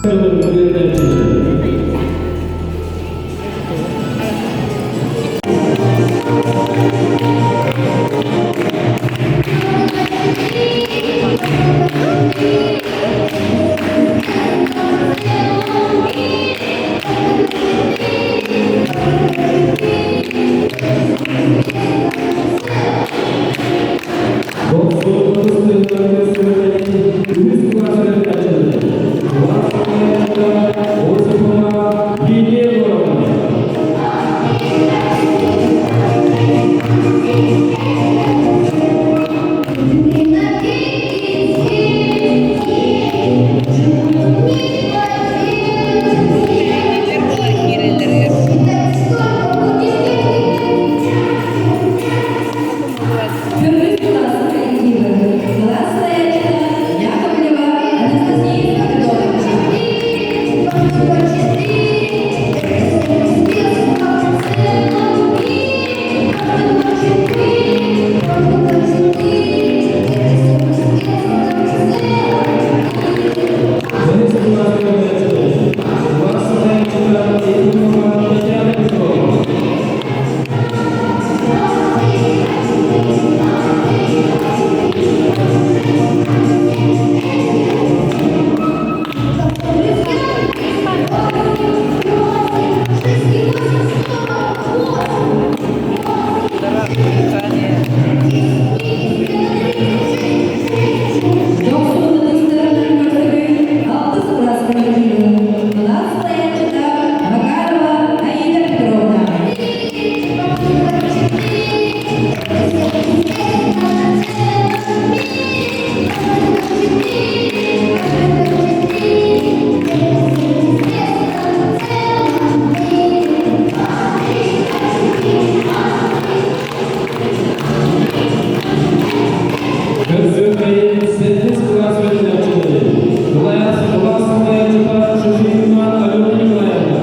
Төрдүс кылаас коллективы. Кылаас салайааччыта Яковлева Анастасия Спиридоновна. Кылаас салайааччыта Ефимова Татьяна Петровна. Дохсун ытыстарын көрсүбүт алтыс кылаас коллективы. Кылаас салайааччыта Макарова Аида Петровна. Көрсүөккэйин сэттис кылаас үөрэнээччилэрин, кылаас кылаас салайааччыта Шишигина Алена Николаевна.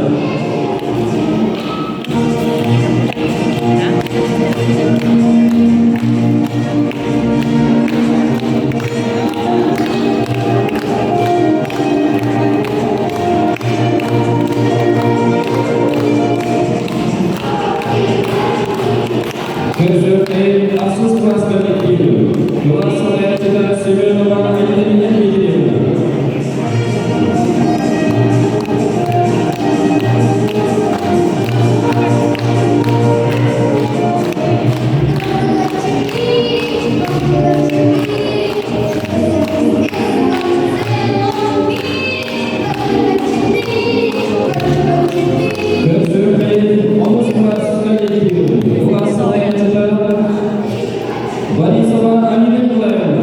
Көрсүөккэйин ахсыс кылаас коллективин, кылаас салайааччыта Семенова Екатерина Дмитриевна. Көрсүөккэйин онус кылаас коллективин, кылаас салайааччыта Борисова Алина Николаевна.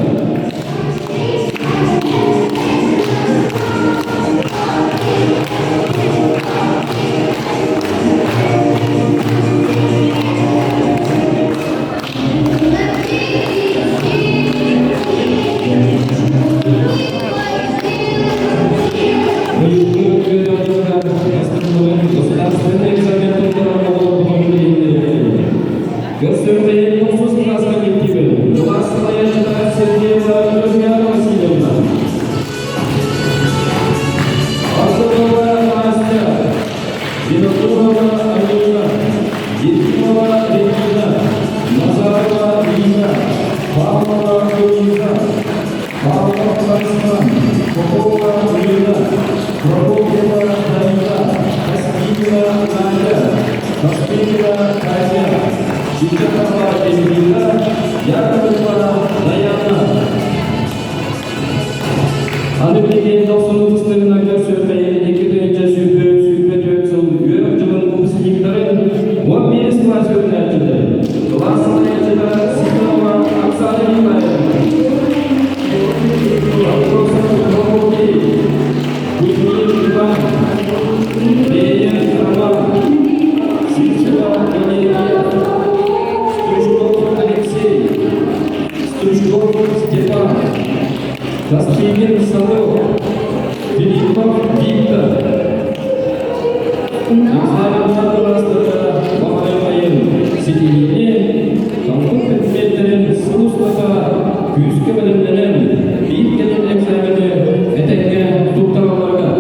Быйылгы үөрэх государственный экзамен туттарар оҕолорбутун билиһиннэриэхтэрэ. Көрсүөккэйин тохсус кылаас коллективин, кылаас салайааччыта Сергеева Ульяна Васильевна. Арсенова Настя, Винокурова Алина, Ефимова Регина, Назарова Лина, Павлова Луиза, Павлов Руслан, Попова Лина, Прокопьева Данила, Костикина Надя, Костикина Катя, Чичакова Эльвира, Яковлева Даяна. Аны билигин тохсунньу ыстыгына көрсүөххэйин 2020 24 сыл үөрэх дьылын выпускниктарын 15 кылаас үөрэнээччилэрин, кылаас салайааччыта Сидорова Оксана Николаевна, Андросов Прокопий, Кузьмин Иван, Беев Роман, Сивцева Валерия, Стручков Алексей, Стручков Степан, Костыгин Савел, Филиппов Виктор. Экзаменнар кылаастарга баҕайын ситиһиини, талбыт предметтэрин сыл устата күүскэ бэлэмнэнэн, биир кэлим экзамени этэҥҥэ туттаралларыгар.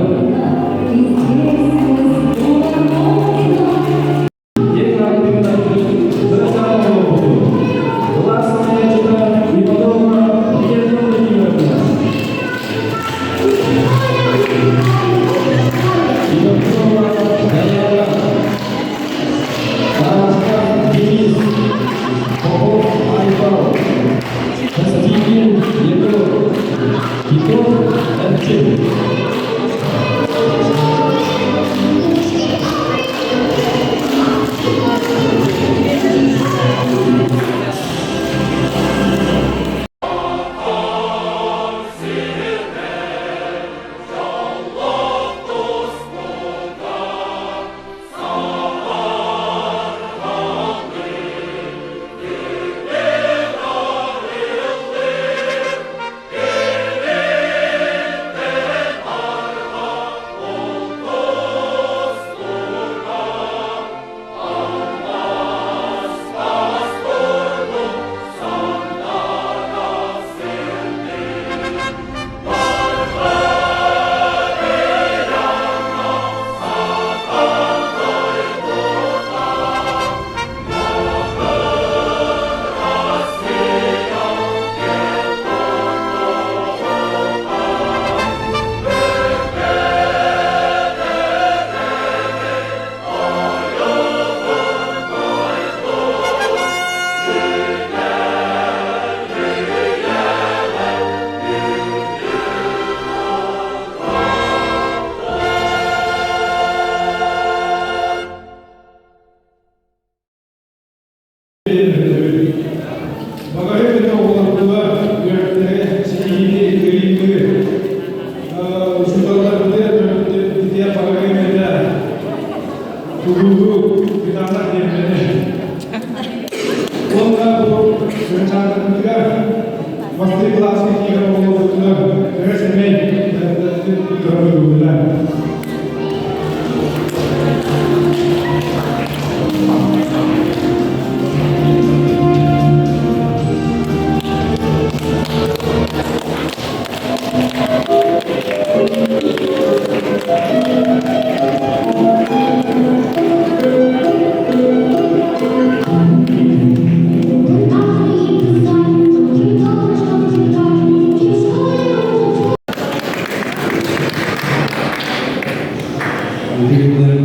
Үтүгүннэр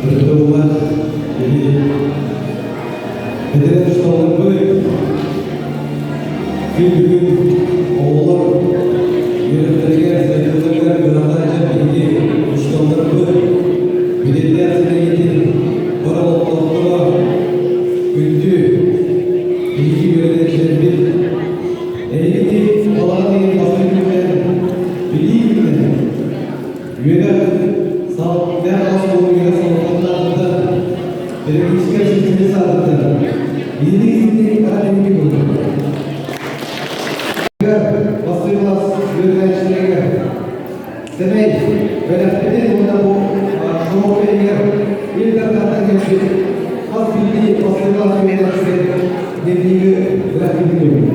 ырытыллар Эдэр учууталларбыт күн бүгүн оҕолор үөрэхтэригэр, сайдыыларыгар кыһаллар дьон биһиги учууталларбыт билиниэх сирэйгитин бар олохтоохторо күндү биһиги үөрэнээччилэрбит эһигини балаҕан ыйын бастакы күнүнэн билии күнүнэн үөрэх салгын оскуолугар салалталаахтар педагогическай ситими саатыттар биһиги ситим академик буолар. Бастыҥ класс үөрэнээччилэригэр сэмэй бэлэхпитин уонна бу шоу кэмигэр Ил Дархантан кэлбит хас биирдии бастыҥ класс үөрэнээччилэригэр дневниги бэлэхтиибин.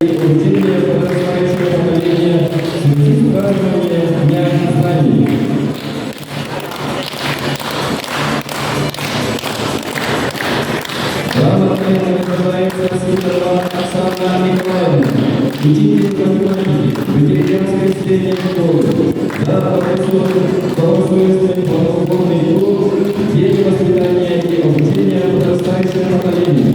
Обучение подрастающего поколения в связи с празднованием Дня знаний. Грамотой награждается Сидорова Оксана Николаевна, учитель математики Ветеринарской средней школы, за добросовестный плодотворный труд в деле воспитания и обучения подрастающего поколения.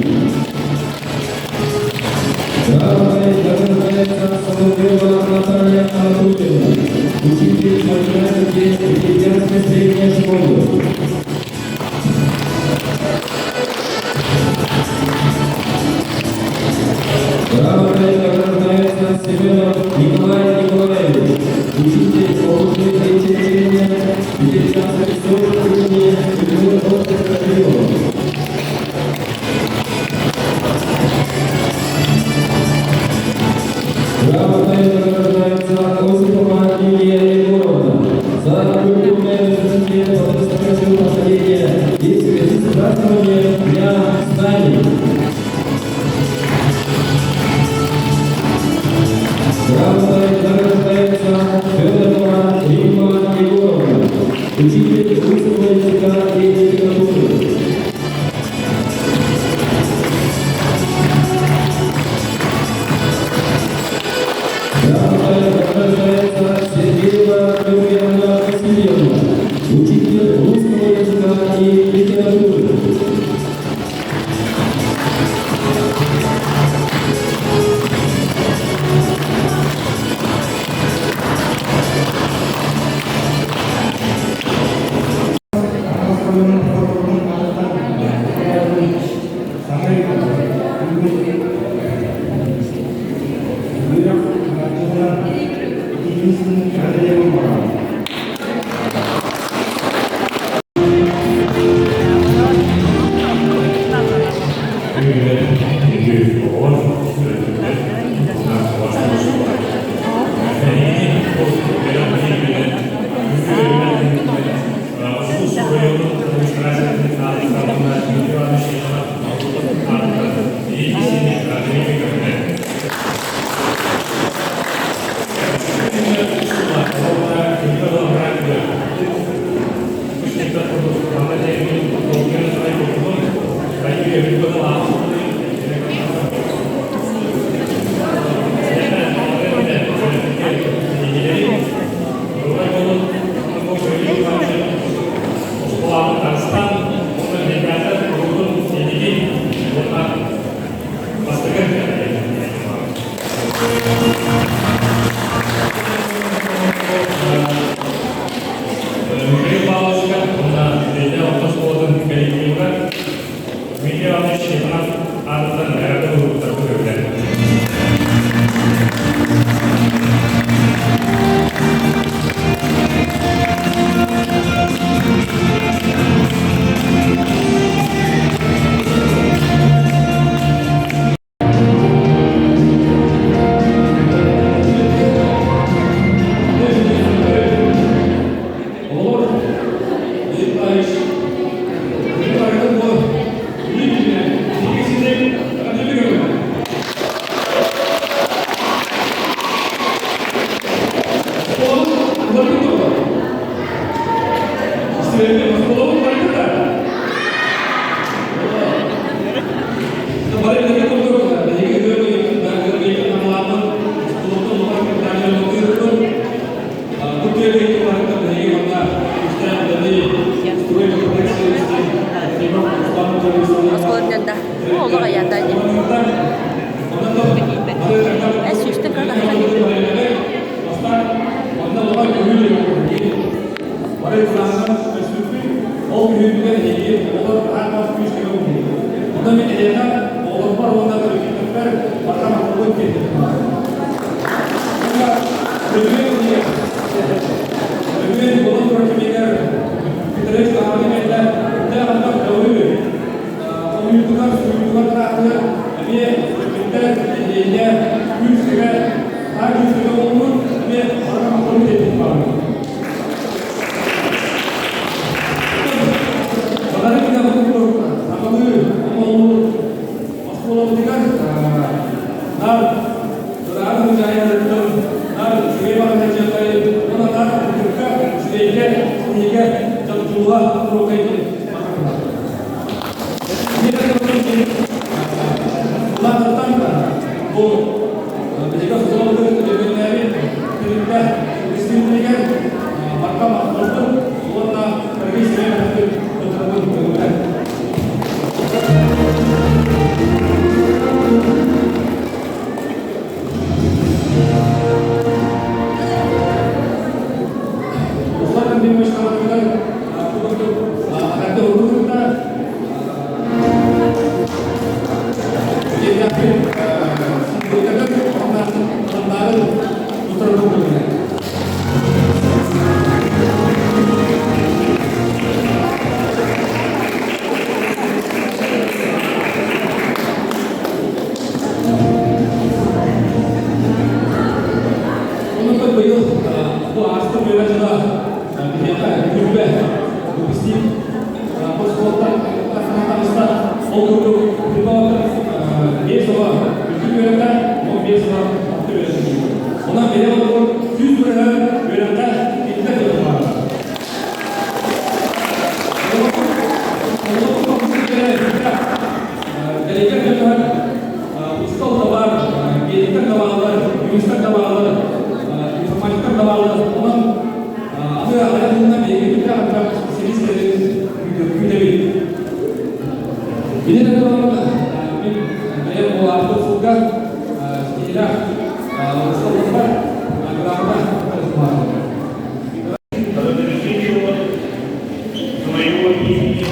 Грамотой награждается Соловьева Наталья Анатольевна, учитель математики Ветеринарской средней школы. Грамотой награждается Семенов Николай Николаевич, учитель областной третьей деревни Ветеринарской СОЖ имени Людмилы Крапивова. Грамотой награждается Осипова Лилия Егоровна за культурное развитие подрастающего поколения и в связи с празднованием Дня знаний. Грамотой награждается Федорова Римма Егоровна, учитель русского языка и литературы. Грамотой награждается Сергеева Юлиана Васильевна, учитель русского языка и литературы. Бары билэргэ курдук, биһиги ыһыах намлааммыт, оскуолаттан улахан капитальнай ремонтыырбыт. Бу түөлбэ барыта биһиги манна күүстээх үлэни строй Оскуолатынан да. Олох аята дии. Э сүүстэн кыра тахсан. Бары экзаменнар өссүппүт, ол күһүүтүгэр эһиги оҕолор аан күүскэ көмүллүү. Онон мин эһиэхэ оҕолорбор уонна төрөппүттэрбэр барҕа махталбын тиэрдэбин. Өрөмүөн буолан турар кэмигэр Петрович Гагарин кэллэ, үрдээх элбэх көҕү хомуйуутугар, суруйуутугар тараахтыгар эмиэ төрөппүттэр нэһилиэнньэ күүс-көмө, хаар күүс-көмө буоллун, эмиэ барҕа махталбын тиэрдиэхпин баҕарабын. Баҕарым идэҕэ курдук сахалыы оҥоһуллубут оскуолабытыгар наар ырааҕы музейдарыттан наар үчүгэй баҕана дьиэлэри уонна наар кырдьыкка үчүгэйгэ синигэ дьонтуулла туруокай диэн баҕарабын. Улаатыттан бу биһиги оскуолабытын үтүгүннээбит тэрилтэ истиҥнэригэр барҕа махталбын уонна кыргый сирэй бэлэхпин туттарабын көҥүллэр. Руслан Андреевич хаматыгар бу курдук эҕэрдэ уругу кытта Онон быйыл бу ааспыт үөрэх дьыла биһиэхэ күлбэ выпускник оскуолаттан таҕыста. Ол курдук Күлбэ 5 оҕо үрдүк үөрэххэ, 15 оҕо орто үөрэххэ киирдэ. Онон бэйэ олоҕун 100% үөрэххэ киллэр дьон баар. Дэлэйгэр көтөһөр устал да баар, медиктэр да бааллар, юристар да бааллар, информатиктар да бааллар. Онон аны аҕыйах сылынан биһиги сүрдээх элбэх специалистэрин күүтэбит. Били мин бэйэм улааппыт сылга ситиһиилээх усталларбар грамота Разрешите от своего имени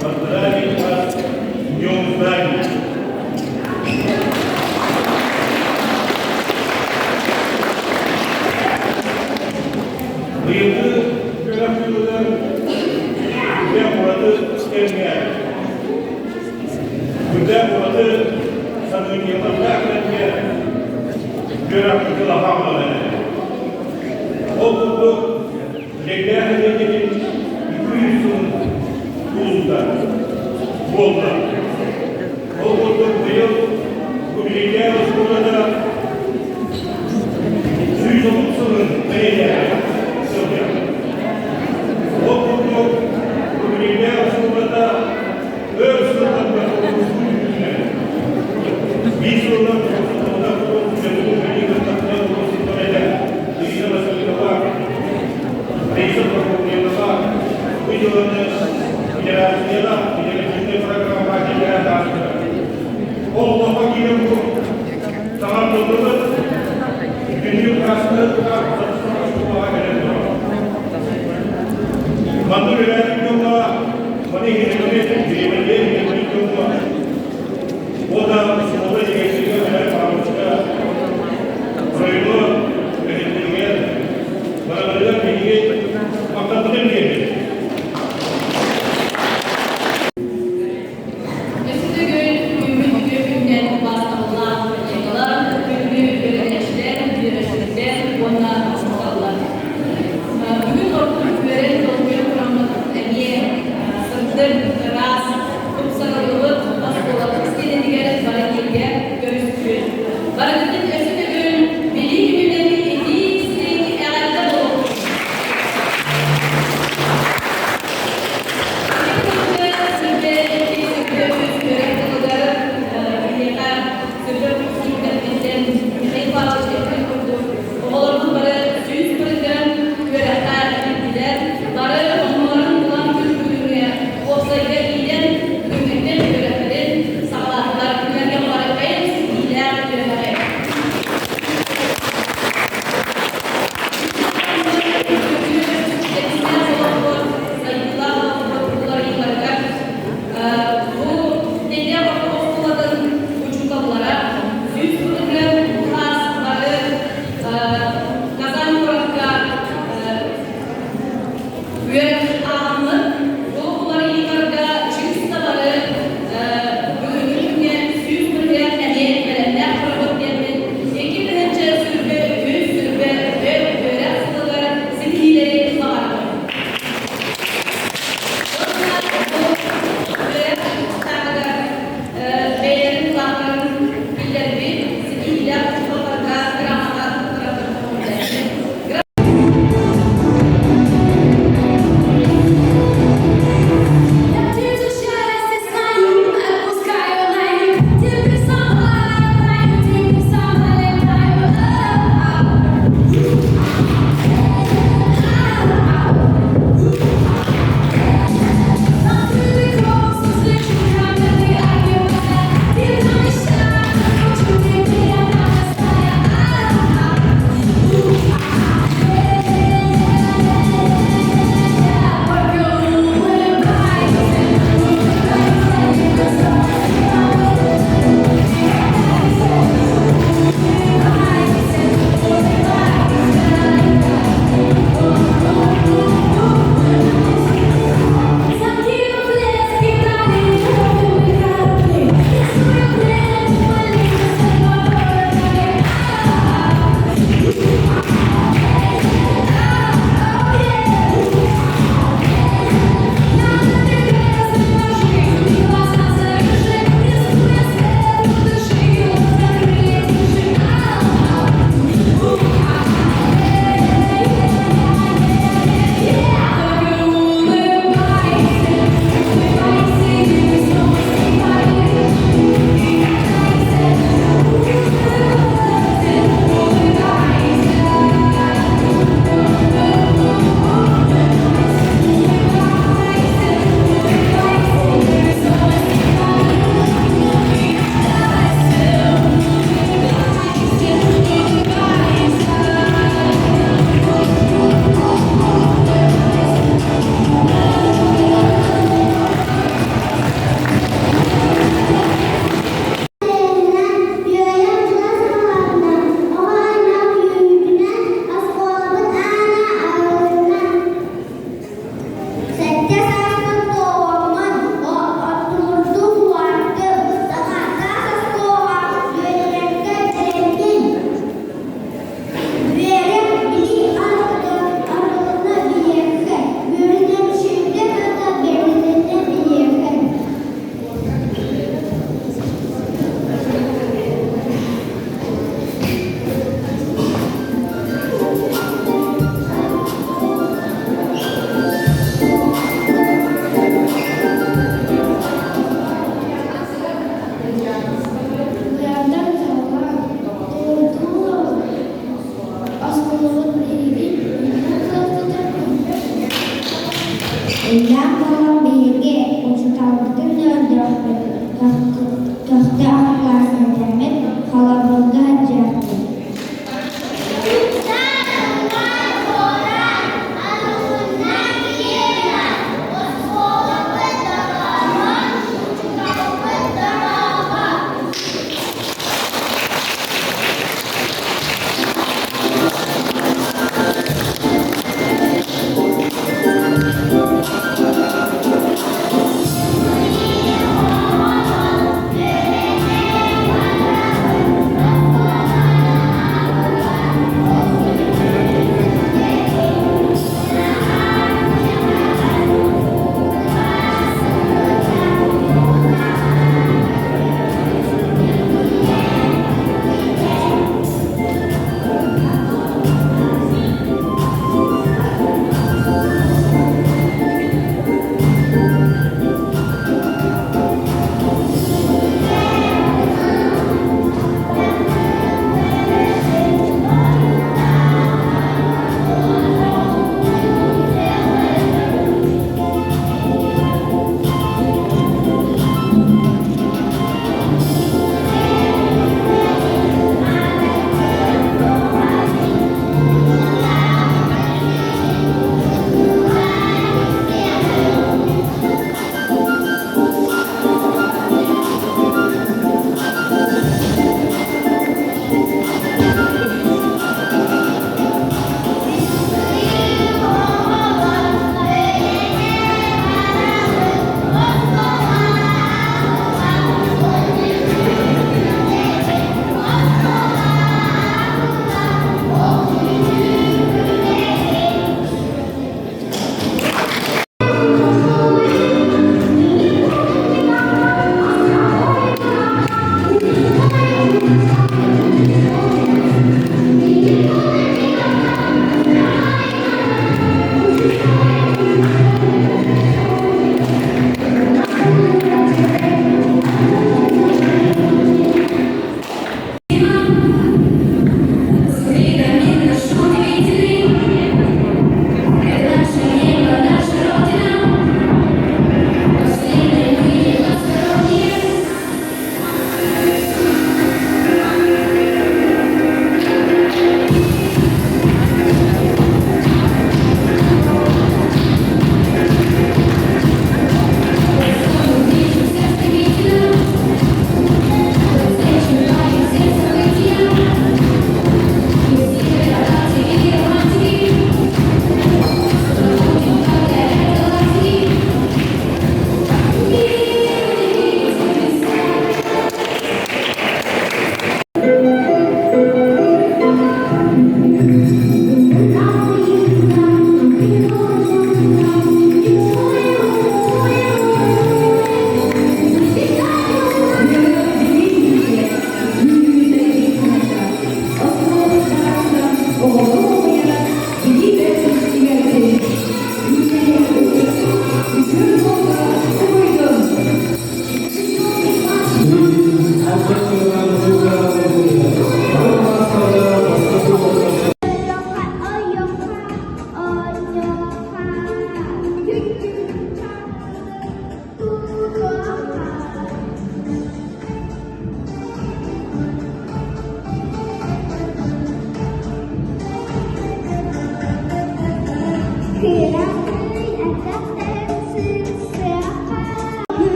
поздравить вас с Днем Знаний. Быйылгы үөрэх сүрдээх ураты кэмҥэ, сүрдээх ураты событиелардаах кэмҥэ үөрэх дьыла хааллар. Ол курдук, Дьиҥнээх эйгэтин 200 сылын туолуута буолла. Ол курдук быйыл Губерния оскуолата